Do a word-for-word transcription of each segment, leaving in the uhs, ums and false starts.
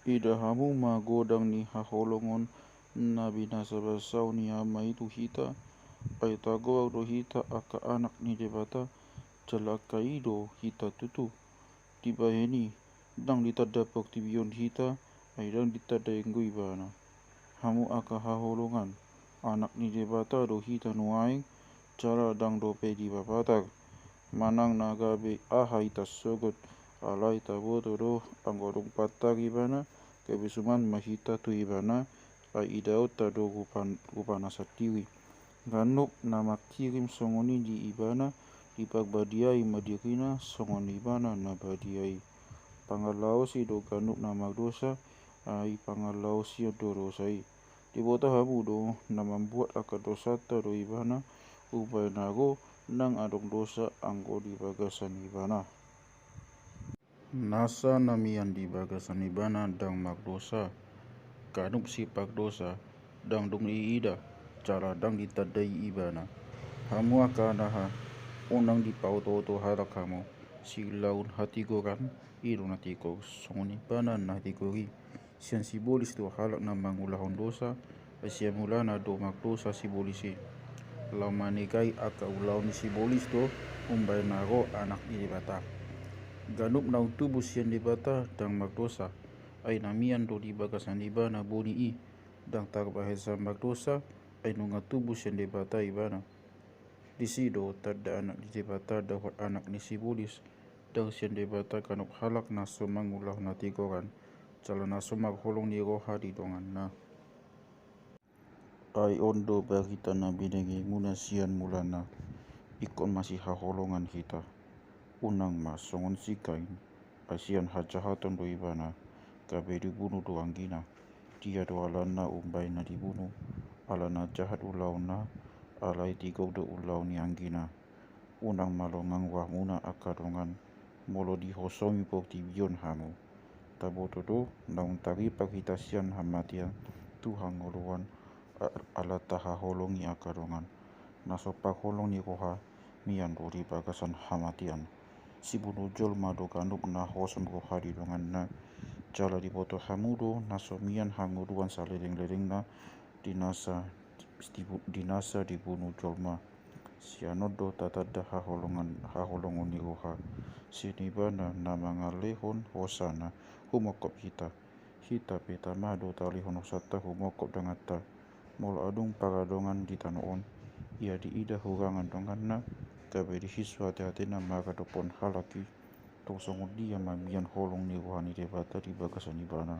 Ida hamu ma godang ni haholongon na binasa basaon ni Ama i tu hita, ai tagoar do hita angka anak ni Debata, jala angka i do hita tutu. Dibahen i, ndang ditanda portibi on hita, ai ndang ditanda enggo ibana. Hamu angka haholongan, anak ni Debata do hita nuaeng, jala ndang dope dipapatar. Manang na gabe aha hita sogot, alai taboto do, anggo dung patar ibana, gabe suman ma hita tu ibana, ai idaonta do rupan-, rupana sandiri. Ganup na mangkirim songon i di ibana, diparbadiai ma dirina songon ibana na badia i. Pangalaosi do ganup na mardosa, ai pangalaosion do dosa i. Diboto hamu do na mambuat angka dosanta do ibana, umbahen na ro nang adong dosa anggo di bagasan ibana. Nasa na mian di bagasan ibana ndang mardosa, ganup sipardosa, ndang dung diida, jala ndang ditandai ibana. Hamu angka anaha, unang dipaotooto halak hamu, siulaon hatigoran, i do na tigor songon ibana na tigor i. Sian sibolis do halak na mangulahon dosa, ai sian mulana do mardosa sibolis i. Laho manegai angka ulaon ni sibolis do, umbahen na ro Anak ni Debata. Ganup naung tubu sian Debata ndang mardosa, ai na mian do di bagasan ibana boni i, ndang tarbahen sa mardosa, ai nunga tubu sian Debata ibana. Disi do tanda Anak ni Debata dohot anak ni sibolis, ndang sian Debata ganup halak na so mangulahon hatigoran, jala na so marholong ni roha di donganna. Ai on do barita na binege muna sian mulana, ingkon masihaholongan hita. Unang ma songon si Kain, ai sian hajahaton do ibana, gabe dibunu do anggina. Dia do alana umbahen na dibunu, ala na jahat ulaonna, alai tigor do ulaon ni anggina. Unang ma longang rohamuna angka dongan, molo dihosomi portibi on hamu. Taboto do, naung taripar hita sian hamatean tu hangoluan, a-, ala tahaholongi angka dongan. Na so parholong ni roha, mian do di bagasan hamatean. Sibunu jolma do ganup na hosom roha di donganna. Jala diboto hamu do, na so mian hangoluan salelenglelengna, di nasa, di bu-, di nasa dibunu jolma. Sian on do tatanda haholongan, haholongon ni roha. Sian ibana na mangalehon hosana, humongkop hita. Hita pe tama do talehon hosanta humongkop donganta. Molo adong paradongan di tano on, ia diida hurangan donganna, gabe dihisu hatehatena maradophon halak i. Tung songon dia ma mian holong ni roha ni Debata di bagasan ibana.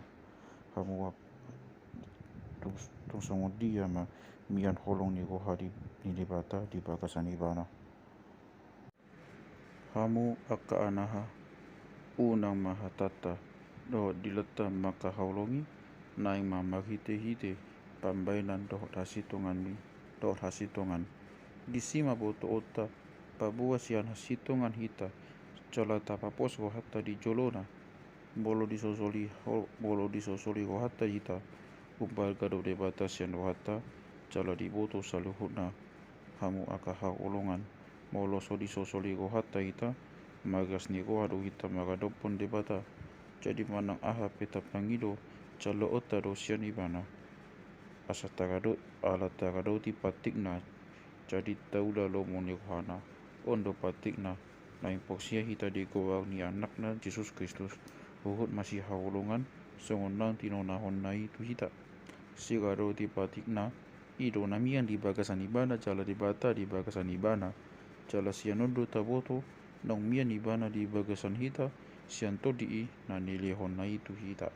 Hamu ap-, tung, tung songon dia ma mian holong ni roha di, ni Debata di bagasan ibana. Hamu angka anaha, unang ma hatanta dohot dilanta mangkaholongi, naeng ma marhitehite pambahenan dohot hasintonganmi, dohot hasintongan. Disi ma botoonta, paboa sian hasintongan hita, jala tapapos rohanta di jolona. Molo disosoli ho-, molo disosoli rohanta hita, umbahen ganup Debata sian rohanta, jala diboto saluhutna. Hamu angka haholongan, molo so disosoli rohanta hita, margas ni roha do hita maradophon Debata. Jadi manang aha pe tapangido, jaloonta do sian ibana. Asa tarado-, ala taradoti patikna, jadi taula lomo ni rohana. On do patikna, naeng porsea hita di goar ni Anakna Jesus Kristus, huhut masihaholongan, songon naung tinonahonna i tu hita. Siradoti patikna, i do na mian di bagasan ibana jala Debata di bagasan ibana. Jala sian on do taboto, naung mian ibana di bagasan hita, sian Tondi i na nilehonna i tu hita.